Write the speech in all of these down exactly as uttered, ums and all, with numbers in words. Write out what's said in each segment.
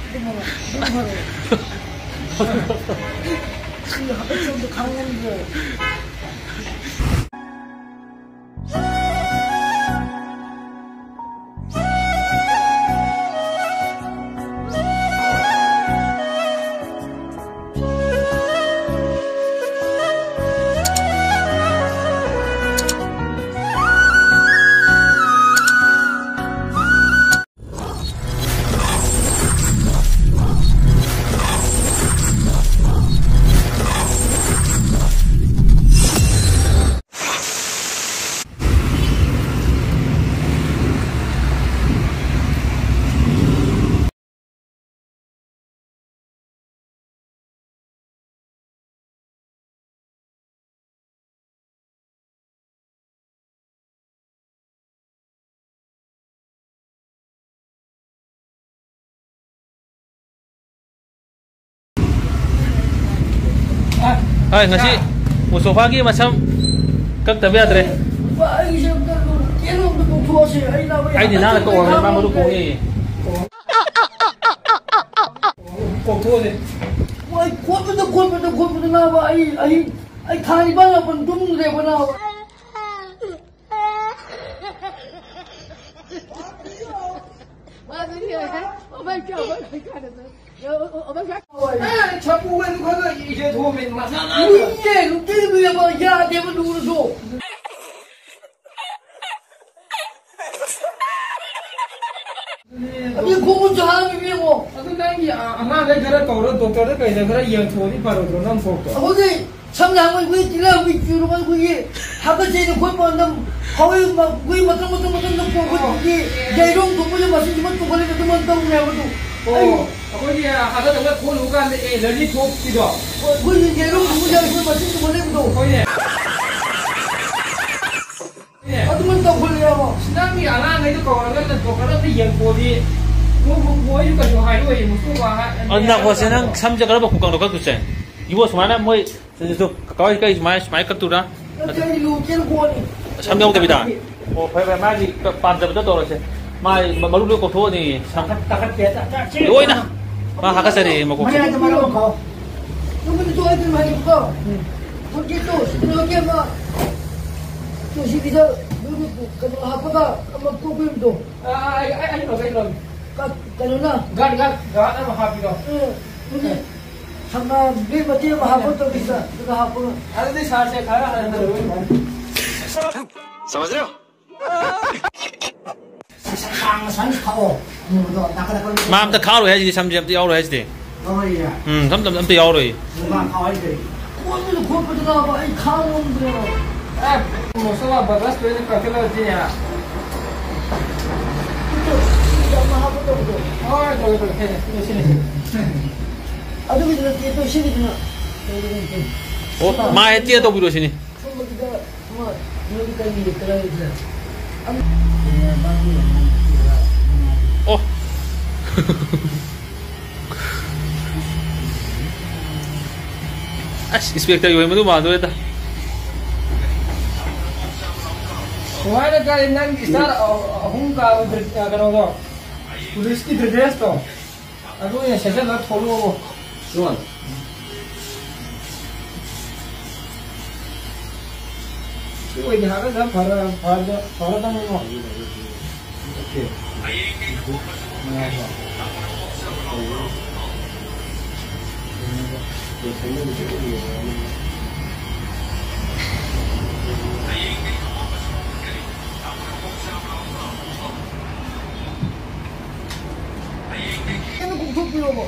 ꯑꯗꯨꯝ ꯍꯥꯏꯔꯛꯑꯣ, ꯑꯗꯨꯝ ꯍꯥꯏꯔꯛꯑꯣ꯫ ꯁꯤ ꯍꯥꯀꯠꯆꯕꯗꯣ ꯈꯥꯡꯉꯝꯗ꯭ꯔꯦ꯫ ꯍꯥꯏ, ꯉꯁꯤ ꯃꯨꯁꯇꯣꯐꯥꯒꯤ ꯃꯁꯝ ꯀꯛꯇꯕ ꯌꯥꯗ꯭ꯔꯦ꯫ ꯑꯩꯁꯦ ꯑꯝꯇ ꯀꯩꯅꯣꯝꯇ ꯀꯣꯛꯊꯣꯛꯑꯁꯦ꯫ ꯑꯩ ꯅꯥꯕ ꯌꯥꯝ ꯑꯩꯗꯤ ꯅꯥꯟꯅ ꯀꯛꯑꯣ ꯍꯥꯏꯕꯅꯦ, ꯃꯥ ꯃꯔꯨ ꯀꯣꯛꯏ꯫ ꯀꯣꯛꯊꯣꯛꯑꯁꯦ꯫ ꯑꯩ ꯈꯣꯠꯄꯗ, ꯈꯣꯠꯄꯗ, ꯈꯣꯠꯄꯗ ꯅꯥꯕ, ꯑꯩ, ꯑꯩ, ꯑꯩ ꯊꯥ ꯅꯤꯄꯥꯟ ꯃꯥꯄꯟ ꯇꯨꯝꯗ꯭ꯔꯦꯕ ꯅꯥꯕ꯫ Oh my God, oh my God. ꯑꯦ, ꯁꯥꯃꯨ ꯍꯥꯏꯗꯨ ꯈꯔ ꯈꯔ ꯏꯖꯠ ꯊꯣꯛꯑꯝꯃꯦ, ꯃꯁꯥ ꯅꯥꯟꯅ꯫ ꯂꯨꯏꯌꯦ, ꯂꯨꯞꯇꯤ ꯂꯨꯏꯌꯦꯕ, ꯌꯥꯗꯦꯕ ꯂꯨꯔꯁꯨ꯫ ꯑꯗꯨ ꯈꯣꯡꯎꯞꯁꯨ ꯍꯥꯝꯃꯤ ꯌꯦꯡꯉꯣ꯫ ꯑꯗꯨ ꯅꯪꯒꯤ, ꯑ, ꯑꯉꯥꯡꯈꯩ ꯈꯔ ꯀꯧꯔ ꯗꯣꯛꯇꯔꯗ ꯀꯩꯗ ꯈꯔ ꯌꯦꯡꯊꯣꯛꯑꯗꯤ ꯐꯔꯣꯏꯗ꯭ꯔꯣ ꯅꯪ ꯀꯣꯛꯇꯣ? ꯑꯩꯈꯣꯏꯒꯤ ꯁꯝꯅ ꯍꯥꯏꯔꯕꯗ ꯑꯩꯈꯣꯏ ꯇꯤꯜꯍꯥꯏꯈꯨꯝꯕꯤ ꯆꯨꯔꯕ ꯑꯩꯈꯣꯏꯒꯤ ꯍꯥꯀꯠꯆꯩꯅ ꯈꯣꯠꯄ ꯃꯇꯝ ꯍꯧꯋꯤ ꯃ-, ꯑꯩꯈꯣꯏ ꯃꯊꯪ ꯃꯊꯪ ꯃꯊꯪꯗ ꯄꯣꯛꯄꯗꯨꯒꯤ ꯌꯥꯏꯔꯣꯡ ꯊꯣꯛꯄꯁꯦ ꯃꯁꯤꯡꯁꯤꯃ ꯇꯣꯡꯈꯠꯂꯒ ꯑꯗꯨꯃꯥꯏꯅ ꯇꯧꯔꯦ ꯍꯥꯏꯕꯗꯨ꯫ ꯑꯣ, ꯑꯩ ꯑꯩꯈꯣꯏꯒꯤ ꯍꯥꯀꯠꯆꯕ ꯈꯣꯠꯂꯨꯕ ꯀꯥꯟꯗ ꯑꯦꯂꯔꯖꯤ ꯊꯣꯛꯄꯤꯗꯣ? ꯍꯣꯏ, ꯑꯩꯈꯣꯏꯒꯤ ꯌꯥꯏꯔꯣꯡ ꯊꯣꯛꯄꯁꯦ ꯑꯩꯈꯣꯏ ꯃꯁꯤꯡ ꯇꯣꯡꯈꯠꯂꯛꯏꯕꯗꯣ꯫ ꯍꯣꯏꯅꯦ꯫ ꯍꯣꯏꯅꯦ꯫ ꯑꯗꯨꯃꯥꯏꯅ ꯇꯧꯈꯠꯂꯛꯑꯦꯕ꯫ ꯅꯪꯒꯤ ꯑꯉꯥꯡꯈꯩꯗꯣ ꯀꯧꯔꯒ ꯗꯣꯛꯇꯔ ꯑꯝꯇ ꯌꯦꯡꯊꯣꯛꯑꯗꯤ ꯃꯣꯏ-, ꯃꯣꯏꯁꯨ ꯀꯩꯁꯨ ꯍꯥꯏꯔꯛꯑꯣꯏ, ꯃꯨꯁꯇꯣꯐꯥ ꯍꯥꯏ-, ꯑꯗꯨ ꯅꯥꯈꯣꯠꯁꯦ, ꯅꯪ ꯁꯝꯁꯦ ꯀꯔꯝꯕ ꯈꯨꯀꯪꯗꯣ ꯀꯛꯇꯣꯏꯁꯦ? ꯏꯕꯣ, ꯁꯨꯃꯥꯏꯅ ꯃꯣꯏ ꯁꯤꯗꯁꯨ ꯀꯀꯥ ꯍꯣꯏ ꯀꯩ ꯁꯨꯃꯥꯏ, ꯁꯨꯃꯥꯏ ꯀꯛꯇꯣꯏꯔꯥ? ꯅꯠꯇꯦ, ꯑꯩ ꯂꯨ ꯀꯩꯝ ꯀꯣꯟꯅꯤ꯫ ꯁꯝ ꯌꯥꯎꯗꯕꯤꯗ? ꯑꯣ, ꯐꯔꯦ, ꯐꯔꯦ, ꯃꯥꯒꯤ ꯄꯥꯝꯖꯕꯗꯣ ꯇꯧꯔꯁꯦ꯫ ꯃꯥ ꯃꯔꯨ ꯂꯣꯏ ꯀꯣꯛꯊꯣꯛꯑꯅꯤ꯫ ꯁꯝ-, ꯇꯥꯈꯠ-, ꯇꯥꯈꯠꯇꯦ, ꯇꯥ-, ꯇꯥ-, ꯁꯤ ꯂꯣꯏꯅ꯫ ꯃꯥ ꯍꯥꯀꯠꯆꯔꯦ ꯃꯀꯣꯛꯁꯦ꯫ ꯃꯌꯥꯏꯗ ꯃꯔꯨ ꯑꯃ ꯈꯥꯎ꯫ ꯅꯪꯉꯣꯟꯗ ꯇꯣꯛꯑꯦ ꯑꯗꯨꯝ ꯍꯥꯏꯒꯦꯕꯀꯣ꯫ ꯎꯝ꯫ ꯄꯣꯀꯦꯠꯇꯣ, ꯁꯤꯗ ꯂꯧꯒꯦ ꯑꯃ꯫ ꯇꯣ, ꯁꯤꯒꯤꯗ ꯅꯣꯏꯒꯤ ꯀꯩꯅꯣ ꯍꯥꯞꯄꯒ ꯑꯃ ꯀꯣꯛꯄꯤꯕꯗꯣ꯫ ꯑꯥ, ꯑꯥ, ꯑꯩ, ꯑꯩ, ꯑꯩ ꯂꯧꯒꯦ, ꯑꯩ ꯂꯧꯒꯦ꯫ ꯀ-, ꯀꯩꯅꯣꯅ? ꯒꯥꯔꯗ, ꯒꯥꯔꯗ, ꯒꯥꯔꯗ ꯑꯃ ꯍꯥꯞꯄꯤꯔꯣ꯫ ꯑꯦ, ꯑꯗꯨꯗꯤ ꯁꯝꯅꯥ ꯕ꯭ꯂꯦꯛ ꯃꯇꯦꯛ ꯑꯃ ꯍꯥꯞꯄ ꯇꯧꯔꯤꯁꯦ, ꯑꯗꯨꯒ ꯍꯥꯞꯄꯒ꯫ ꯑꯗꯨꯗꯤ ꯁꯥꯔꯁꯦ ꯈꯔ ꯍꯟꯅ ꯂꯣꯏ ꯐꯔꯦ꯫ समझ रहे हो? ꯁꯤ ꯁꯝ ꯁꯥꯡꯅ ꯁꯨꯃꯥꯏꯅ ꯈꯥꯛꯑꯣ꯫ ꯑꯃꯨꯕꯗꯣ ꯅꯥꯀꯟ ꯅꯥꯀꯟ꯫ ꯃꯥ ꯑꯝꯇ ꯈꯥꯛꯑꯔꯣꯏ ꯍꯥꯏꯁꯤꯗꯤ, ꯁꯝꯁꯦ ꯑꯝꯇ ꯌꯥꯎꯔꯣꯏ ꯍꯥꯏꯁꯤꯗꯤ꯫ ꯌꯥꯎꯔꯣꯏꯌꯦ꯫ ꯎꯝ, ꯁꯝ ꯑꯝꯇ, ꯑꯝꯇ ꯌꯥꯎꯔꯣꯏ꯫ ꯑꯗꯨ ꯃꯥ ꯈꯥꯛꯑꯣ ꯍꯥꯏꯁꯦ ꯀꯔꯤꯒꯤꯅꯣ? ꯀꯣꯟꯕꯗ ꯈꯣꯠꯄꯗꯨꯗꯕ ꯑꯩ ꯈꯥꯡ ꯉꯝꯗ꯭ꯔꯦꯕ꯫ ꯑꯦ, ꯃꯣꯁꯣꯂꯥ ꯕꯒꯁ ꯂꯣꯏꯅ ꯀꯛꯊꯠꯂꯗꯤꯅꯦ꯫ ꯌꯥꯝꯅ ꯍꯥꯞꯄ ꯇꯧꯕꯗꯣ꯫ ꯍꯣꯏ, ꯇꯧꯒꯦ, ꯇꯧꯒꯦ꯫ ꯁꯤꯅꯤ, ꯁꯤꯅꯤ꯫ ꯑꯗꯨꯒꯤꯗꯨ ꯅꯠꯇꯦ, ꯑꯗꯨ ꯁꯤꯒꯤꯗꯨꯅ꯫ ꯑꯣ, ꯃꯥ ꯍꯦꯠ ꯇꯧꯕꯤꯔꯣ ꯁꯤꯅꯤ꯫ ꯁꯨꯝꯕꯗꯨꯗ ꯑꯃ ꯅꯣꯏꯒꯤ ꯀꯔꯤ ꯀꯂꯔꯗꯨꯗ ꯑꯃ ꯑꯣ꯫ ꯑꯁ, ꯏꯟꯁꯄꯦꯛꯇꯔꯒꯤ ꯑꯣꯏ ꯃꯗꯨ ꯃꯥꯟꯗꯣꯔꯦꯗ꯫ ꯁꯨꯃꯥꯏꯅ ꯀꯔꯤ ꯅꯪꯒꯤ ꯁ꯭ꯇꯥꯔ ꯑꯍꯨꯝ ꯀꯥꯕ ꯗ꯭ꯔꯦ-, ꯀꯩꯅꯣꯗꯣ, ꯄꯨꯂꯤꯁꯀꯤ ꯗ꯭ꯔꯦꯁꯇꯣ꯫ ꯑꯗꯨ ꯑꯣꯏꯅ ꯁꯦꯠꯆꯜꯂꯒ ꯊꯣꯛꯂꯛꯑꯣ꯫ ꯁꯤ ꯑꯣꯏꯗꯤ ꯍꯥꯏꯔꯒ ꯐꯔ-, ꯐꯔ-, ꯐꯔꯗꯝꯅꯤꯀꯣ꯫ ꯀꯩꯅꯣ ꯀꯣꯛꯊꯣꯛꯄꯤꯔꯣꯕ꯫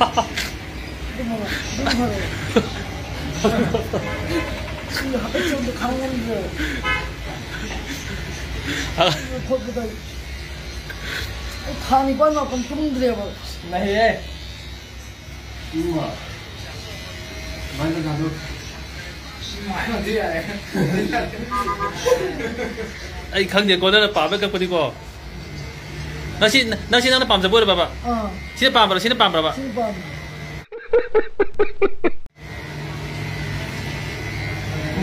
ꯑꯗꯨꯝ ꯍꯥꯏꯔꯛꯑꯣ, ꯑꯗꯨꯝ ꯍꯥꯏꯔꯛꯑꯣ꯫ ꯁꯤ ꯍꯥꯀꯠꯆꯕꯗꯣ ꯈꯥꯡ ꯉꯝꯗ꯭ꯔꯦꯕ꯫ ꯈꯣꯠꯄꯗ ꯑꯩ ꯊꯥ ꯅꯤꯄꯥꯟ ꯃꯥꯄꯟ ꯇꯨꯝꯗ꯭ꯔꯦꯕ꯫ ꯅꯩꯍꯦ꯫ ꯑꯩ ꯈꯪꯗꯦꯀꯣ, ꯅꯪꯅ ꯄꯥꯝꯕ ꯀꯛꯄꯅꯤꯀꯣ꯫ ꯅꯪꯁꯤ, ꯅꯪꯁꯤ ꯅꯪꯅ ꯄꯥꯝꯖꯕ ꯑꯣꯏꯔꯕꯕ? ꯑꯥ꯫ ꯁꯤꯅ ꯄꯥꯝꯕ꯭ꯔꯥ, ꯁꯤꯅ ꯄꯥꯝꯕ꯭ꯔꯕ? ꯁꯤꯅ ꯄꯥꯝꯃꯦ꯫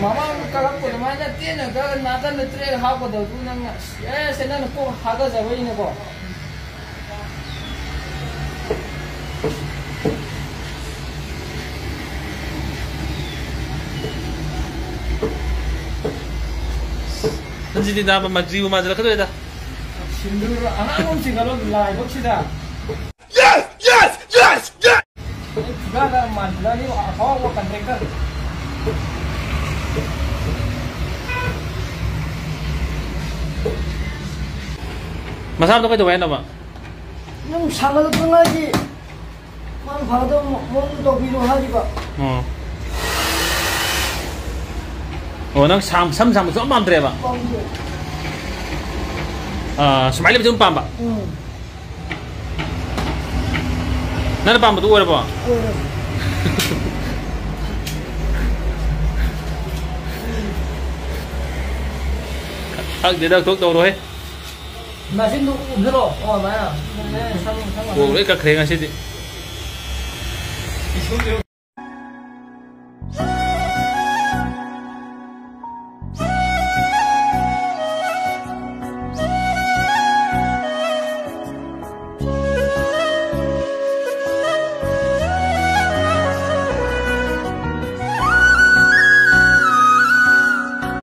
ꯃꯃꯥꯡ ꯀꯛꯂꯛꯄ ꯑꯗꯨꯃꯥꯏꯅ ꯇꯦꯟꯅ ꯀꯛꯑꯒ ꯅꯥꯀꯟꯗ ꯇꯔꯦꯠ ꯍꯥꯞꯀꯗꯕꯗꯨ ꯅꯪꯅ, ꯑꯦ, ꯁꯦ, ꯅꯪꯅ ꯀꯣꯛ ꯍꯥꯒꯠꯆꯕꯩꯅꯦꯀꯣ꯫ ꯅꯪꯁꯤꯗꯤ ꯅꯥꯕ ꯃꯟꯇ꯭ꯔꯤꯕꯨ ꯃꯥꯟꯁꯤꯜꯂꯛꯀꯗꯧꯔꯦꯗ꯫ ꯁꯤꯟꯗꯨꯔ ꯑꯉꯥꯡ ꯑꯃ ꯆꯤꯡꯈꯠꯂꯣ ꯂꯥꯏꯕꯛꯁꯤꯗ꯫ Yes! Yes! Yes! Yes! ꯑꯩ ꯐꯤꯒꯥꯗ ꯃꯥꯟꯁꯤꯜꯂꯛꯑꯅꯤ, ꯑꯐꯥꯎꯕ contractor꯫ ꯃꯁꯥꯗꯣ ꯀꯩꯗꯧꯋꯦ ꯍꯥꯏꯅꯣꯕ? ꯅꯪ ꯁꯥꯒꯠꯂꯛꯄ ꯉꯥꯏꯒꯤ ꯃꯥꯅ ꯐꯒꯗꯕ ꯃꯑꯣꯡꯗ ꯇꯧꯕꯤꯔꯣ ꯍꯥꯏꯔꯤꯕ꯫ ꯑꯣ꯫ ꯑꯣ, ꯅꯪ ꯁꯥꯡ-, ꯁꯝ ꯁꯥꯡꯕ ꯁꯨꯡꯄꯥꯝ ꯄꯥꯝꯗ꯭ꯔꯦꯕ? ꯄꯥꯝꯗꯦ꯫ ꯑꯥ, ꯁꯨꯃꯥꯏꯅ ꯂꯩꯕꯁꯦ ꯑꯗꯨꯝ ꯄꯥꯝꯕ? ꯎꯝ꯫ ꯅꯪꯅ ꯄꯥꯝꯕꯗꯨ ꯑꯣꯏꯔꯕꯣ? ꯑꯣꯏꯔꯦ꯫ ꯈꯪꯗꯦꯗ, ꯊꯣꯛ ꯇꯧꯔꯣꯍꯦ꯫ ꯃꯆꯤꯟꯗꯨ ꯎꯝꯁꯤꯜꯂꯣ꯫ ꯑꯣ, ꯑꯗꯨꯃꯥꯏꯅ꯫ ꯁꯝ, ꯁꯝ꯫ ꯀꯣꯛ ꯂꯣꯏ ꯀꯛꯈ꯭ꯔꯦ ꯉꯁꯤꯗꯤ꯫